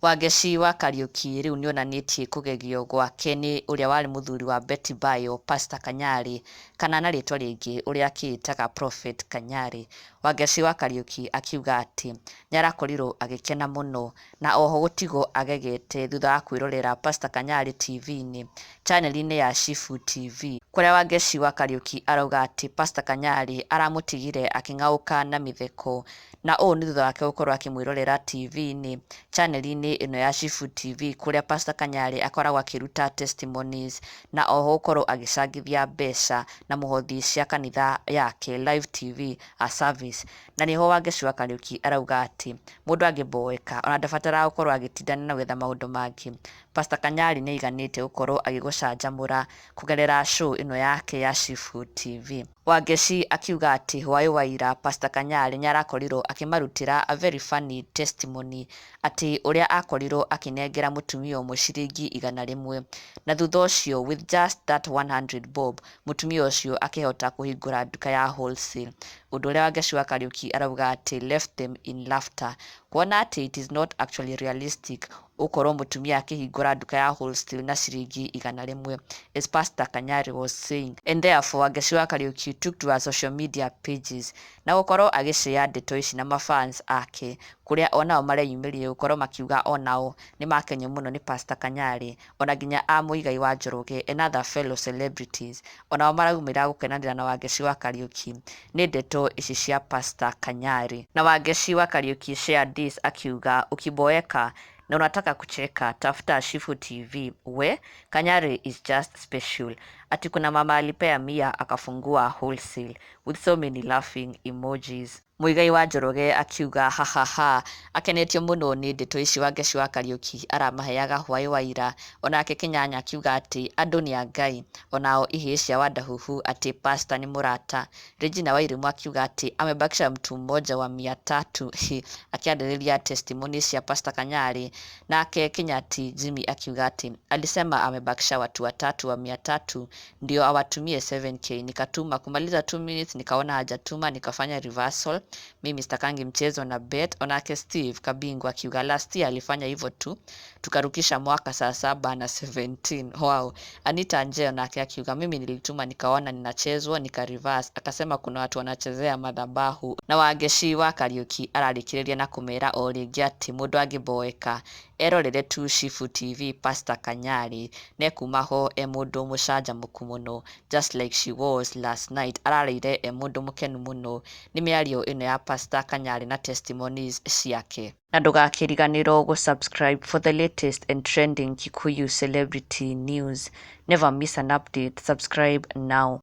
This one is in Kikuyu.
Wangeci wa Kariuki rĩu nĩonanĩtie kũgegio gwake nĩ ũrĩa warĩ mũthuri wa Betty Bayo, Pastor Kanyari, kana na rĩtwa rĩngĩ ũrĩa akĩĩtaga Prophet Kanyari. Wangeci wa Kariuki akiuga atĩ nĩarakorirwo agĩkena mũno na oho gũtigwo agegete thutha wa kwĩrorera Pastor Kanyari TV-inĩ channel-inĩ ya Shifu TV, kũrĩa Wangeci wa Kariuki arauga atĩ Pastor Kanyari aramũtigire akĩng'aũka na mĩtheko, na ũũ nĩ thutha wake gũkorwo akĩmwĩrorera TV-inĩ channel-inĩ ĩno ya Shifu TV, kũrĩa Pastor Kanyari akoragwo akĩruta testimonies na oho gũkorwo agĩcangithia mbeca na mũhothi cia kanitha yake Live TV a service. Na nĩho Wangeci wa Kariuki arauga atĩ mũndũ angĩboeka ona ndabataraga gũkorwo agĩtindana na gwetha maũndũ mangĩ. Pastor Kanyari nĩ aiganĩte gũkorwo agĩgũcanjamũra kũgerera show ĩno yake ya Shifu TV. Wangeci akiuga atĩ hwaĩ wa ira Pastor Kanyari nĩarakorirwo akĩmarutĩra a very funny testimony, atĩ ũrĩa akorirwo akĩnengera mũtumia ũmwe ciringi 100, na thutha ũcio with just that 100 bob mũtumia ũcio akĩhota kũhingũra nduka ya wholesale, ũndũ ũrĩa Wangeci wa Kariuki arauga atĩ left them in laughter, kuona atĩ it is not actually realistic ũkorwo mũtumia akĩhingũra nduka ya wholesale na ciringi 100, as Pastor Kanyari was saying. And therefore Wangeci wa Kariuki took to her social media pages na gũkorwo agĩshare ndeto ici na mafans ake, kũrĩa onao mareyumĩririe gũkorwo makiuga onao nĩ makenio mũno nĩ Pastor Kanyari, ona nginya a Muigai wa Njoroge and other fellow celebrities onao maraumĩra gũkenanĩra na Wangeci wa Kariuki nĩ ndeto ici cia Pastor Kanyari. Na Wangeci wa Kariuki shared this akiuga, "Ukiboeka na unataka kucheka, tafuta Shifu TV. We Kanyari is just special." Ati kuna mama alipea 100 akafungua wholesale, with so many laughing emojis. Muigai wa Njoroge akiuga hahaha, akenetio mũno nĩ ndeto ici Wangeci wa Kariuki aramaheaga hwaĩ wa ira. Onake Kĩnyanya akiuga atĩ andũ nĩ a Ngai, onao ihĩĩ cia Wadahuhu atĩ pastor nĩ mũrata. Regina Wairimu akiuga atĩ amebakisha mtu mmoja wa 300, akĩarĩrĩria testimony cia Pastor Kanyari. Nake Kinyati Jimmy akiuga atĩ alisema amebakisha watu watatu wa 300 ndio awatumie 7K, nikatuma, kumaliza 2 minutes nikaona hajatuma, nikafanya reversal. Mimi sitakangi mchezo na bet. Onake Steve Kabingwa akiuga last year alifanya hivyo tu, tukarukisha mwaka saa 7 na 17. Wow. Anita Njeo nake akiuga mimi nilituma nikaona ninachezwa, nika reverse, akasema kuna watu wanachezea madhabahu. Na Wangeci wa Kariuki ararĩkĩrĩria na kũmera o rĩngĩ atĩ mũndũ angĩboeka erorere tu Shifu TV Pastor Kanyari nekuma ho e mũndũ mũcanjamũku mũno, just like she was last night. Ararĩire e mũndũ mũkenu mũno nĩ mĩario ĩno ya Pastor Kanyari na testimonies ciake. Na ndũgakĩriganĩrwo gũ-subscribe for the latest and trending Kikuyu celebrity news. Never miss an update. Subscribe now.